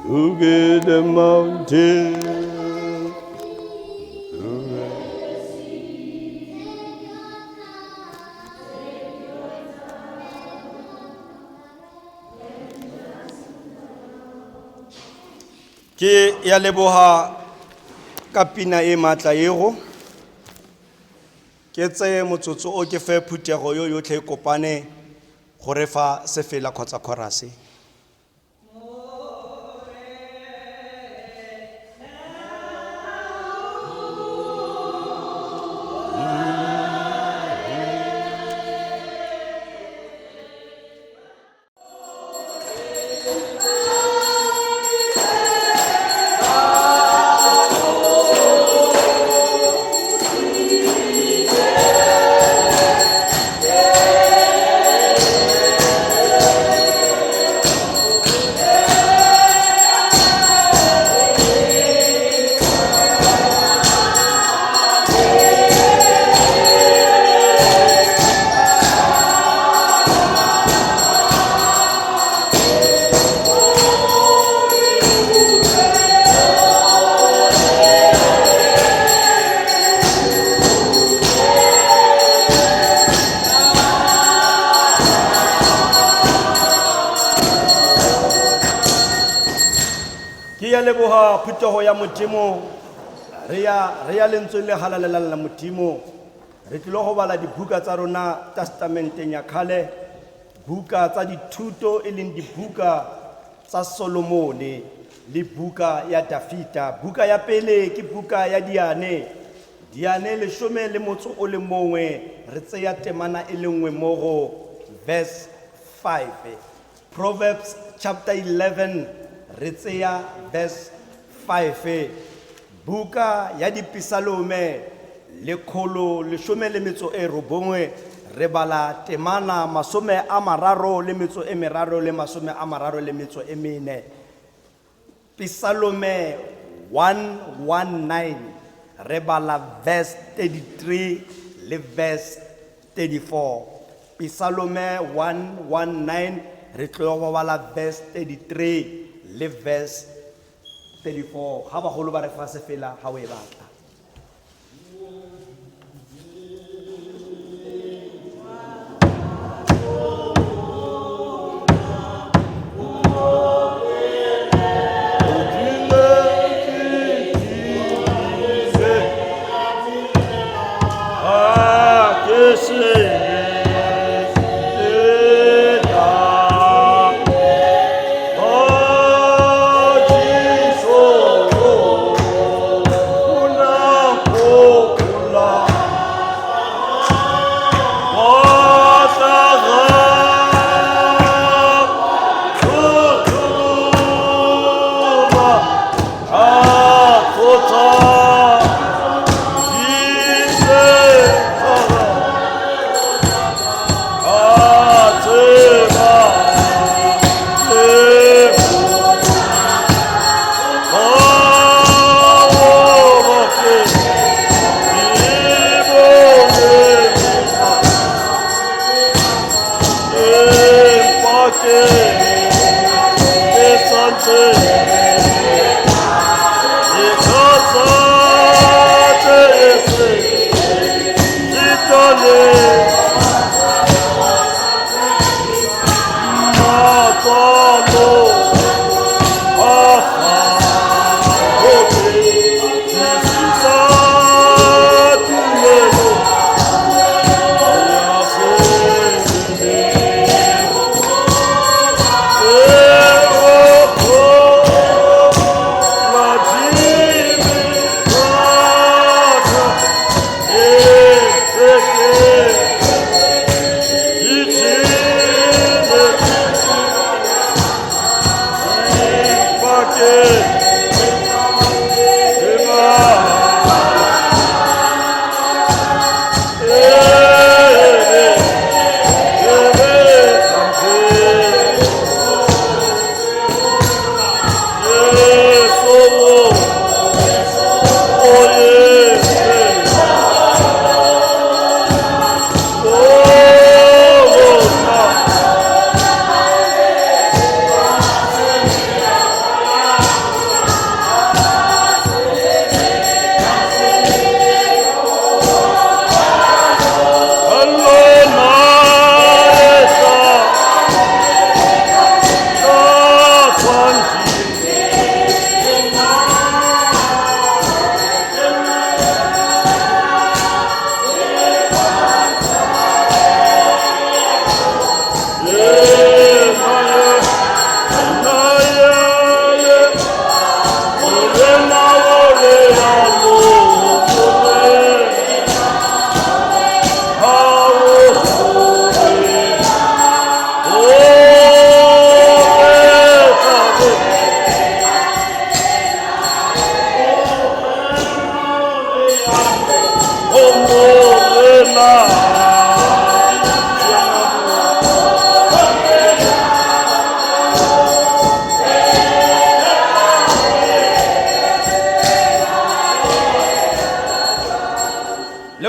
Look at the mountain. Ke ya leboha ka pina e matla ego. Ke tseye motsotso o ke fe phuthego yo yotlhe e kopane go re fa sefela kgotsa chorus. Ke ya leboha phuthego ya Modimo. Re ya lentswe le halalelang la Modimo. Re tlile go bala dibuka tsa rona testamenteng ya kgale, buka tsa dithuto e leng dibuka tsa Solomone le buka ya Dafita. Buka ya pele ke buka ya Diane. Diane leshome le motso o le mongwe, re tseya temana e le nngwe mo go verse 5. Proverbs chapter 11 re tseya verse 5. Buka ya Dipisalome lekgolo leshome le metso e robongwe, re bala temana masome a mararo le metso e meraro le masome a mararo le metso e mene. Pisalome 119 re bala verse 33 le verse 34. Pisalome 119 re tlo go bala verse 33 le verse 34. Ga bagolo ba re fa sefela ga o e batla.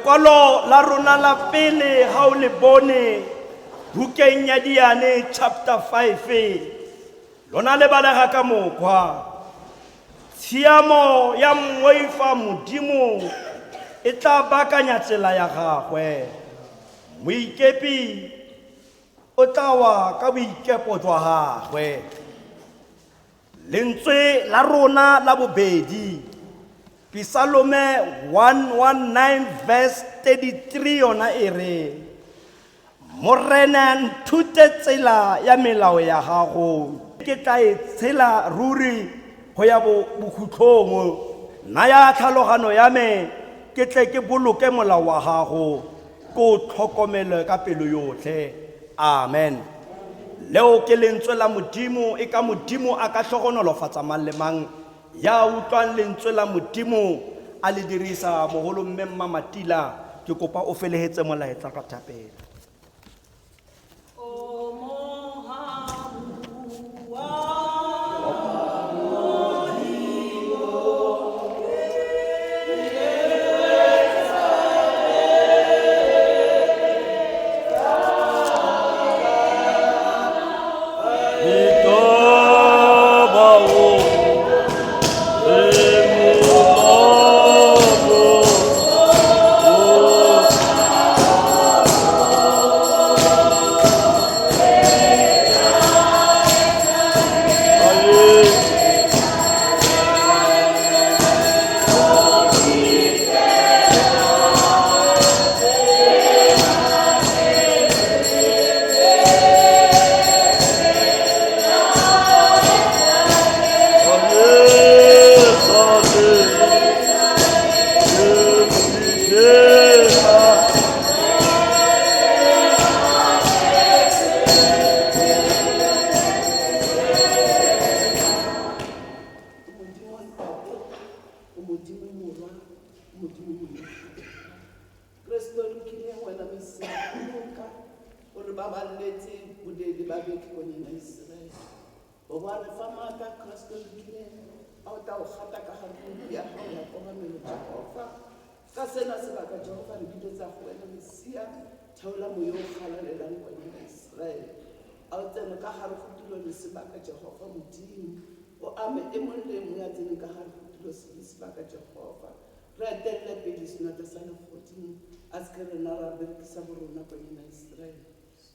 Lekwalo la rona la pele ga o le bone bukeng ya Diane chapter 5 lona le balega ka mokgwa tshiamo ya mmoifa modimo e tla baakanya tsela ya gagwe moikepi o tla wa ka boikepo jwa gagwe. Lentswe la rona la bobedi Pisalome 119 verse 33 yona e re Morena nthute tsela ya melao ya gago ke tla e tshela ruri go ya bokhutlhong naya tlhalogano ya me ke tle ke boloke molao wa gago ke o tlhokomele ka pelo yotlhe. Amen. Leo ke lentswe la modimo e ka modimo a ka tlhogonolofatsa mang le mang ya utlwang lentswe la modimo a le dirisa. Mogolo mme Mmamatila ke kopa o felehetse molaetsa ka thapelo.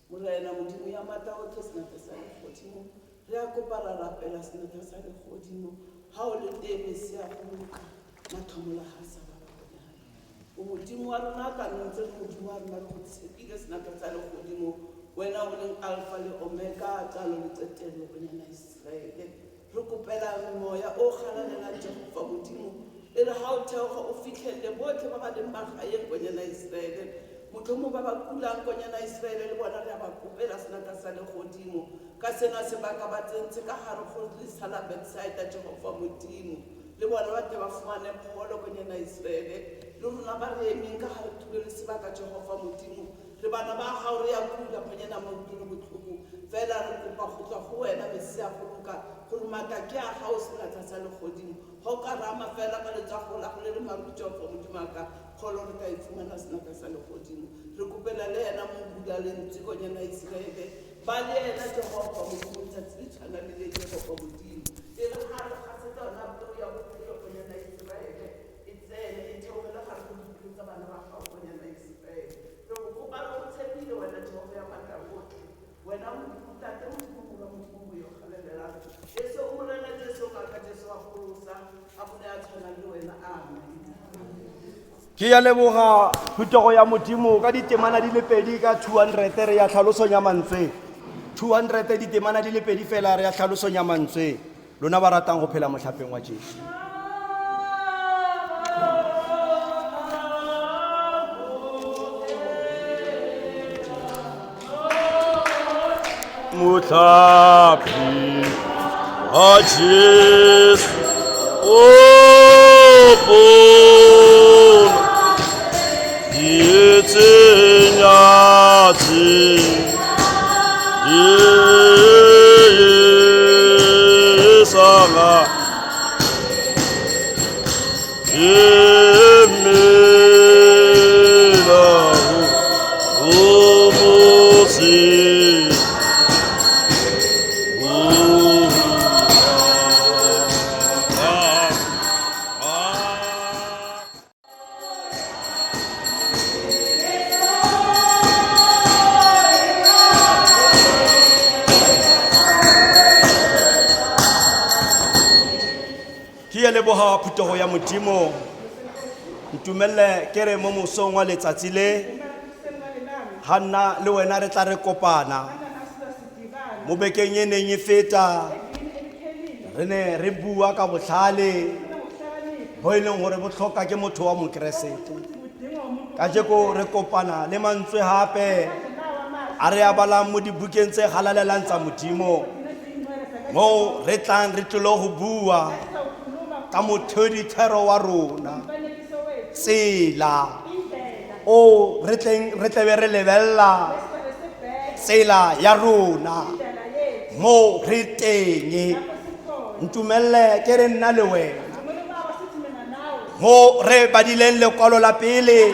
Morena modimo ya matla otlhe senatla sa legodimo re a kopa ra rapela senatla sa legodimo ga o le teng Mesia go loka mathomola ga sa ba bonyana. O modimo wa rona ka ntse re modimo wa rona re go tshepile senatla sa legodimo wena o leng alpha le omega qalo le qetello bonyana Israele. Re kopela moya o galalelang Jehova modimo e re ga o theoga o fitlhelele botlhe ba ba leng magaeng bonyana Israele. Motlhomo ba ba kulang konyana Israele le bona re a ba kopela senatla sa legodimo ka sena sebaka ba tsentse ka gare go letsha la Bethsaida Jehova modimo le bona ba tle ba fumane pholo konyana Israele. Le rona ba re emeng ka gare tulo le sebaka Jehova modimo re bana ba gago re ya kula konyana maikutlwe botlhoko fela re kopa go tswa go wena Mesia go loka gore maatla ke a gago senatla sa legodimo ga o ka rama fela ka letsogo la go le le maru Jehova modimo a ka kgolo re ka e fumana senatla sa legodimo. Re kopela le ena mo bula lentswe konyana Israele ba le ena Jehova modimo letsatsi le tshwana le le Jehova modimo e re ga re gasetsa yona peo ya bophelo konyana Israele e tsene e theogele gare go dipelo tsa bana ba gago konyana Israele. Re go kopa re go tshepile wena Jehova ya matla otlhe wena modimo tate modimo morwa modimo moya o galalelang Jesu o morena Jesu ngaka Jesu wa pholosa a gone a tshwanang le wena. Amen. Ke ya leboga phuthego ya modimo ka ditemana di le pedi ka 200 re ya tlhalosong ya mantswe 200 ditemana di le pedi fela re ya tlhalosong ya mantswe lona ba ratang go phela motlhapeng wa Jesu. Motlhapi wa Jesu o pona dietsenyatsi esanga eme. Ke ya leboga phuthego ya Modimo. Ntumelle ke re mo mosong wa letsatsi le ga nna le wena re tla re kopana mo bekeng e neng e feta re ne re bua ka botlhale bo e leng gore bo tlhoka ke motho wa mokeresete. Kajeko re kopana le mantswe gape a re a balang mo dibukeng tse galalelang tsa Modimo mo re tlang re tlile go bua ka motheodithero wa rona tsela o re tleng re tlebe re lebelela tsela ya rona mo re teng. Ntumelle ke re nna le wena mo re badileng lekwalo la pele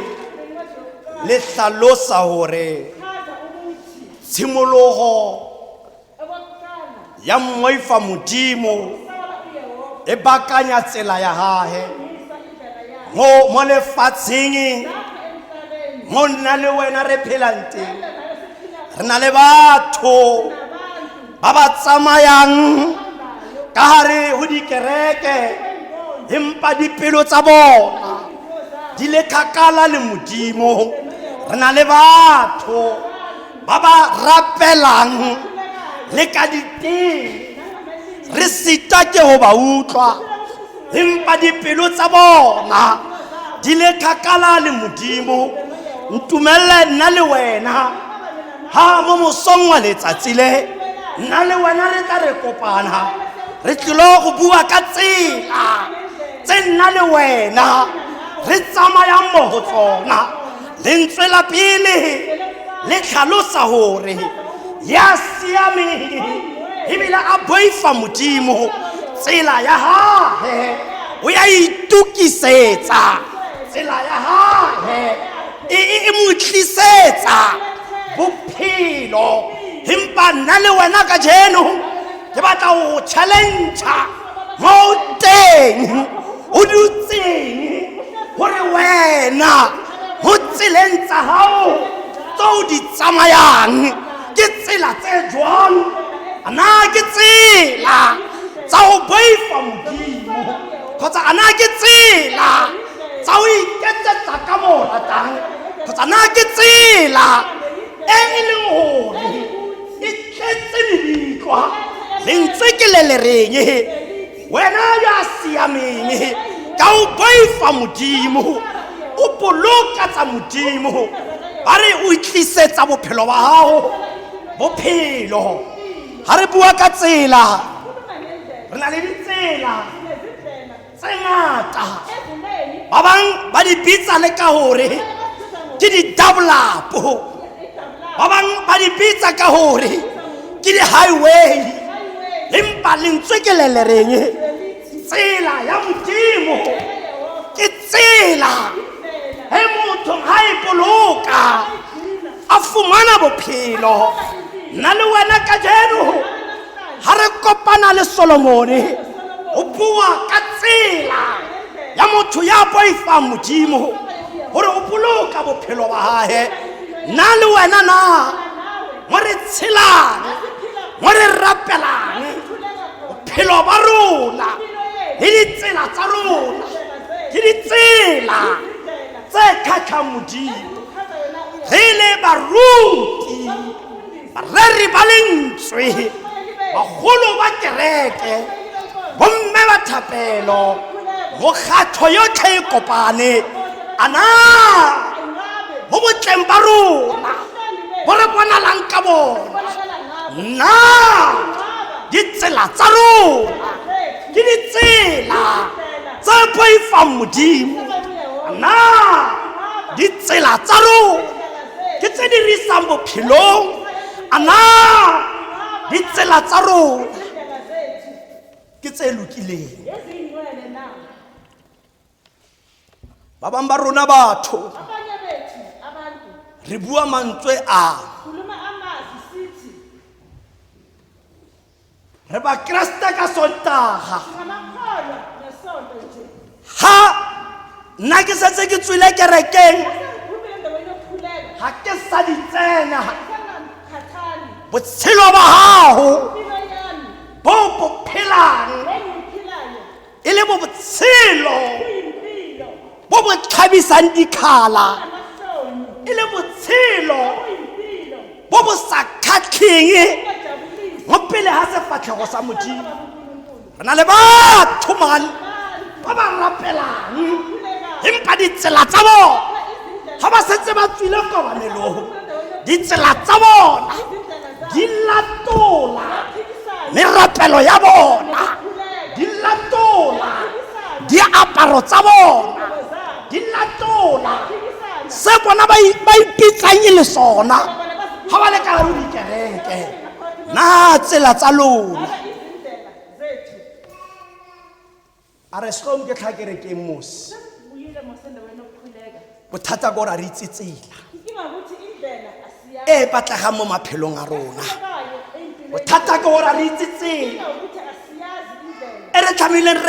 le hlalosa hore tshimologo ya mmoifa Modimo e bakanya tsela ya hae mo mo lefatsheng mo nna le wena re phelang teng. Re na le batho ba ba tsamayang ka hare ho dikereke empa dipelo tsa bona di le kgakala le Modimo. Re na le batho ba ba rapelang le ka diteng re sita ke go ba utlwa empa dipelo tsa bona di le kgakala le Modimo. Ntumelle nna le wena ha mo mosong wa letsatsi le nna le wena re tla re kopana re tlilo go bua ka tsela tse nna le wena re tsamayang mo go tsona. Lentswe la pele le tlhalosa hore ya siameng ebile a boifa Modimo tsela ya hae o ya itukisetsa tsela ya hae e mo tlisetsa bophelo. Empa nna le wena kajeno ke batla go challenge mo teng o dutseng gore wena mo tseleng tsa gago tse o di tsamayang ke tsela tse jwang? A na ke tsela tsa go boifa Modimo kgotsa a na ke tsela tsa go iketsetsa ka mo o ratang kgotsa na ke tsela e e leng gore e tletse mebitlwa? Lentswe ke le le reng wena ya siameng ka o boifa Modimo o boloka tsa Modimo ba re o tlisetsa bophelo ba gago bophelo. Ga re bua ka tsela re na le ditsela tse ngata ba bang ba di bitsa le ka gore ke di-double-up, ba bang ba di bitsa ka gore ke di-highway empa lentswe ke le le reng tsela ya Modimo ke tsela e motho ha e boloka a fumana bophelo. Nna le wena kajeno ha re kopana le Solomone o bua ka tsela ya motho ya boifang Modimo gore o boloka bophelo ba hae. Nna le wena na mo re tshelang mo re rapelang bophelo ba rona le ditsela tsa rona ke ditsela tse kgatlhang Modimo. Re le baruti bareri ba lentswe bagolo ba kereke bomme ba thapelo mokgatho yotlhe e kopane a na mo botleng ba rona bo re bonalang ka bona na ditsela tsa rona ke ditsela tse boifang Modimo na ditsela tsa rona ke tse di re isang bophelong a na ditsela tsa rona ke tse lokileng. Ba bang ba rona batho re bua mantswe a re bakreste ka Sontaga ha nna ke setse ke tswile kerekeng ga ke sa di tsena botshelo ba gago bo bo phelang. E le bo botshelo Kuyimpilo bo bo tlhabisang dikgala, amahloni, e le botshelo kuyimpilo bo bo sa kgatlheng ongajabulisi mo pele ga sefatlhego sa Modimo. kaNkulunkulu. Re na le batho man ba ba rapelang, empa ditsela tsa bona ga ba setse ba tswile kobamelong, ditsela tsa bona di latola merapelo ya bona, di latola diaparo tsa bona, di latola se bona ba ipitsang e le sona ga ba le ka gare ho dikereke. Na tsela tsa lona a re setlong ke tlhakerekeng mose. Sesibuyile mos endaweni yokukhuleka. Bothata ke gore a re itse tsela Inkinga ukuthi indlela asiyazi. e e batlegang mo maphelong a rona. Efunekayo empilweni. Bothata ke gore a re itse tsela Inkinga ukuthi asiyazi indlela. e re tlamehileng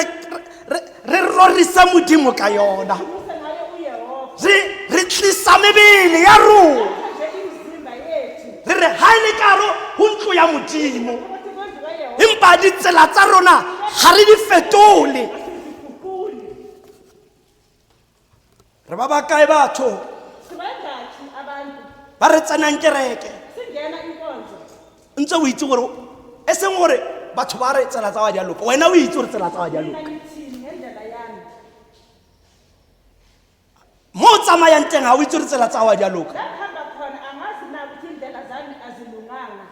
re rorisa Modimo ka yona, Sibuse ngayo uYehova. re tlisa mebele ya rona, Nje imizimba yethu. re re ha e le karo ho ntlo ya Modimo, Phakathi kwendlu kaYehova empa ditsela tsa rona ga re di fetole. asiziguquli. Re ba bakae batho Sibangakhi abantu ba re tsenang kereke singena inkonzo ntse o itse gore e seng gore batho ba re tsela tsa wa di a loka, wena o itse gore tsela tsa wa di a mina loka. ngithini ngendlela yami. Mo o tsamayang teng ga o itse gore tsela tsa wa di a loka. La kuhamba khona angazi na ukuthi indlela zami azilunganga.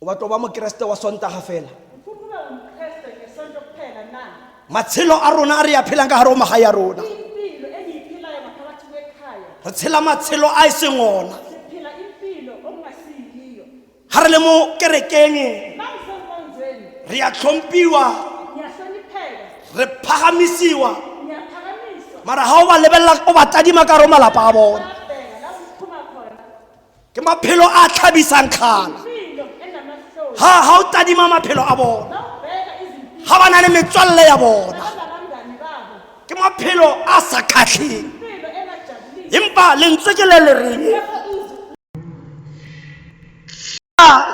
O batla ho ba mokeresete wa Sontaga fela? Ufuna ukuba umKristu ngesonto kuphela na? Matshelo a rona a re a phelang ka gare ho magae a rona, Impilo engiyiphilayo ngaphakathi kwekhaya, re tshela matshelo a e seng ona. siphila impilo okungasiyiyo. Ga re le mo kerekeng, Mangisenkonzweni re a tlhomphiwa, ngiyahlonipheka, re phagamisiwa, ngiyaphakamiswa. mara ga o ba lebelela, o ba tadima ka gare ho malapa a bona, Bayabheka la ngiphuma khona, ke maphelo a tlhabisang kgala. impilo enamahloni. Ha o tadima maphelo a bona, Nawubheka izimpilo ga ba na le metswalle ya bona, abanabangani babo, ke maphelo a sa kgatlheng. impilo engajabulisi. Empa lentswe ke le le reng Kepha izwi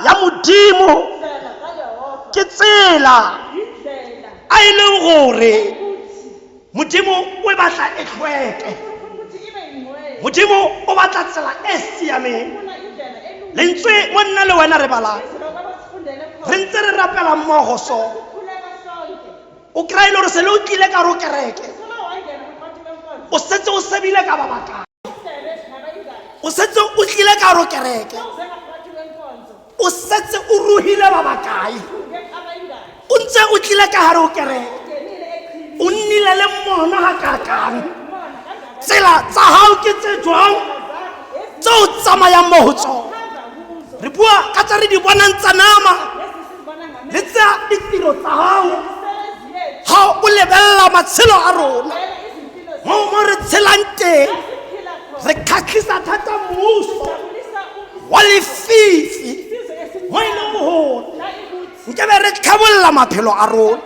ya Modimo indlela kaYehova, ke tsela indlela a e leng gore ukuthi Modimo o e batla e tlhweke, ufuna ukuthi ibe yingcwele, Modimo o batla tsela e siameng. ufuna indlela elungile. Lentswe mo nna le wena re balang, Izwi lokho abasifundele re khona, ntse re rapela mmogo so, sikhuleka sonke. o kry-e le gore se le o tlile ka gare o kereke, Solo wangena phakathi kwenkonzo, o setse o sebile ka ba bakae, usebe nabayingaki, o setse o tlile ka gare o kereke, sewuze ngaphakathi kwenkonzo, o setse o ruhile ba bakae, uge abayingaki, o ntse o tlile ka gare o kereke, ungenile echibini, o nnile le mona ga kakang. umona kangaka. Tsela tsa gago ke tse jwang Zakho tse o tsamayang mo go tsona? ezihamba kuzo, Re bua ka tse re di bonang tsa nama lezi sizibona le ngamehlo, tsa ditiro tsa gago. imisebenzi yethu, Ga o lebelela matshelo a rona, bheka izimpilo mo mo re tshelang teng, esiphila khona, re kgatlhisa thata mmuso sijabulisa wa lefifi, isizwe mo e leng esimnyama. gore La ikuthi nkebe re tlhabolola maphelo a rona,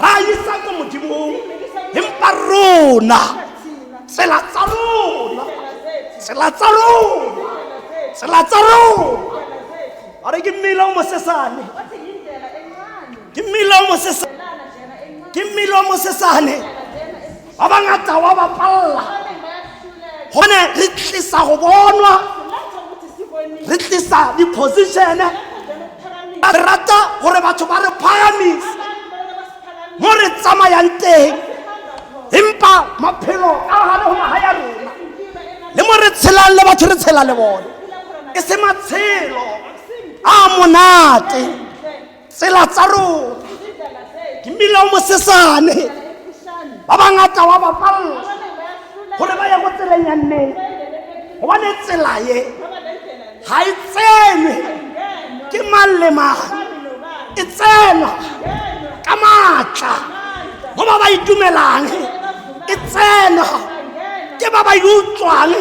ra isa ko Modimong, empa rona thina tsela tsa rona, indlela zethu, tsela tsa rona, indlela zethu, tsela tsa rona, indlela zethu. a re ke mmila o mosesane, Wathi yindlela encane, ke mmila o mosesane, lana njena encane, ke mmila o mosesane, indlela njena esifishane. Ba bangata wa ba palla, Abaningi bayahluleka. gone re tlisa go bonwa, Siletha ukuthi sibonile, re tlisa di-position-e, lapha njena ukuphakamisa. re rata gore batho ba re phagamise Abantu bona basiphakamise, mo re tsamayang teng, sihamba khona. empa maphelo a gare go magae a rona Impilo le mo re tshelang le batho re tshela le bone, engaphila khona e se matshelo a monate. nahle, Tsela tsa rona izindlela zethu, ke mmila o mosesane, indlela emfishane. ba bangata wa ba palla Abaningi bayahluleka, gore ba ye go tseleng ya nnete, bayendele eqhibini, gobane tsela ye ngoba le ndlela le ga e tsenwe ayingenwa ke mang le mang, bani nobani, e tsenwa ingenwa ka maatla amandla, mo ba ba itumelang, e tsenwa bangenwa ke ba ba e utlwang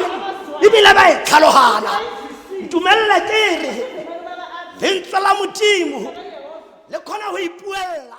ebile ba e tlhalogana. Ntumelle ke re lentswe la Modimo le kgona go ipuella.